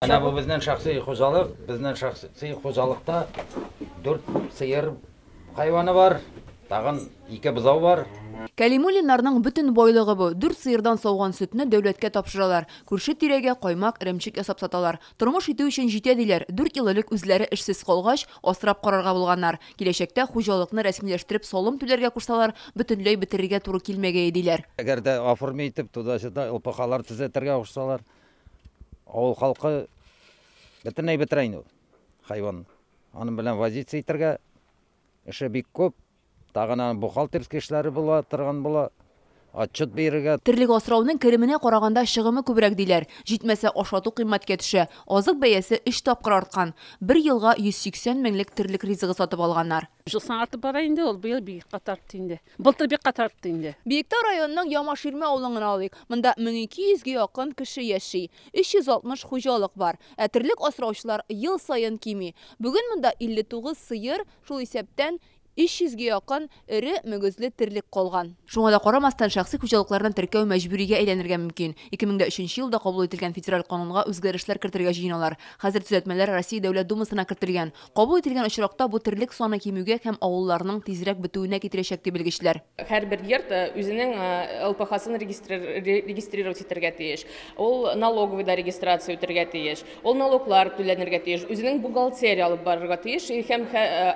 Менә бу безнең шәхси хуҗалык. Безнең шәхси хуҗалыкта 4 сыер хайваны бар, тагын 2 бозау бар. Кәлимуллиннарның бөтен байлыгы бу. 4 сыердан сауган сөтне дәүләткә тапшыралар. Күрше тирәгә каймак, эремчек ясап саталар. Тормыш итү өчен җитә диләр. 4 ел элек үзләре эшсез калгач, асрап карарга булганнар. Киләчәктә хуҗалыкны рәсмиләштереп салым түләргә кушсалар, бөтенләй бетерергә туры килмәгәе диләр. Әгәр дә оформить итеп, туда-сюда ЛПХлар төзәтергә кушсалар, авыл халкы бөтенләй бетерә инде ул хайван. Аның белән возиться итәргә эше бик күп. Тагын аның бухгалтерский эшләре була торган була, отчет бирергә. Терлек асрауның кеременә караганда чыгымы күбрәк диләр. Җитмәсә ашату кыйммәткә төшә. Азык бәясе 3 тапкыр арткан. Бер елга 180 меңлек терлек ризыгы сатып алганнар. Жыл саен артып бара инде ул, быел бик каты артты инде. Былтыр бик каты артты инде. Биектау районының Ямаширмә авылын гына алыйк. Монда 1200 гә якын кеше яши. 360 хуҗалык бар. Ә терлек асраучылар ел саен кими. Бүген монда 59 сыер, шул исәптән 300 гә якын эре мөгезле терлек калган. Шуңа да карамастан шәхси хуҗалыкларны теркәү мәҗбүригә әйләнергә мөмкин. 2003 елда кабул ителгән федераль канунга үзгәрешләр кертергә җыеналар. Хәзер төзәтмәләр Россия Дәүләт Думасына кертелгән. Кабул ителгән очракта бу терлек саны кимүгә һәм авылларның тизрәк бетүенә китерәчәк дип белгечләр. Һәрбер йорт үзенең ЛПХ-сын регистрировать итәргә тиеш. Ул налоговыйда регистрация үтәргә тиеш. Ул налоглар түләнергә тиеш. Үзенең бухгалтерия алып барырга тиеш һәм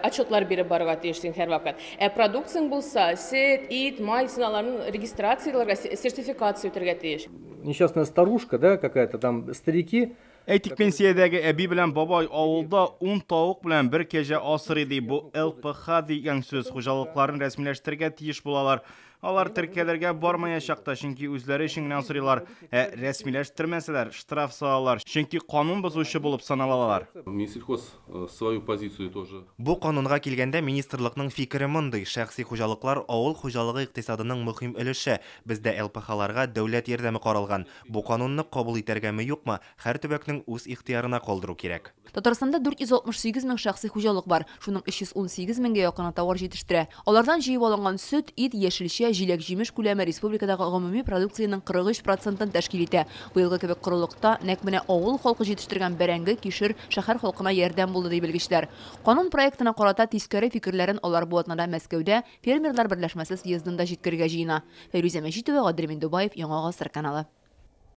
отчетлар биреп барырга тиеш һәрвакыт. Ә продукцияң булса, сөт, ит, май, син аларны регистрацияләргә, сертификация үтәргә тиеш. Несчастная старушка, да, какая-то там, старики. Әйтик, пенсиядәге әби белән бабай авылда 10 тавык белән бер кәҗә асрый ди. Бу ЛПХ дигән сүз, хуҗалыкларын рәсмиләштерергә тиеш булалар. Алар теркәлергә бармаячак та, чөнки үзләре өчен генә асрыйлар. Ә рәсмиләштермәсәләр, штраф салалар, чөнки канун бозучы булып саналалар. Минсельхоз свою позицию тоже. Бу канунга килгәндә министрлыкның фикере мондый: шәхси хуҗалыклар авыл хуҗалыгы икътисадының мөһим өлеше. Бездә ЛПХларга дәүләт ярдәме каралган. Бу канунны кабул итәргәме юкмы, һәр төбәкнең үз ихтыярына калдыру кирәк. Татарстанда 468 мең шәхси хуҗалык бар. Шуның 318 меңгә якыны товар җитештерә. Алардан җыеп алынган сөт, ит, яшелчә, җиләк-җимеш күләме республикадагы гомуми продукциянең 43%-ын тәшкил итә. Быелгы кебек корылыкта нәкъ менә авыл халкы җитештергән бәрәңге, кишер шәһәр халкына ярдәм булды ди белгечләр. Канун проектына карата тискәре фикерләрен алар бу атнада Мәскәүдә фермерлар берләшмәсе съездында җиткерергә җыена. Фәйрүзә Мәҗитова, Гадел Миндубаев, Яңа Гасыр каналы.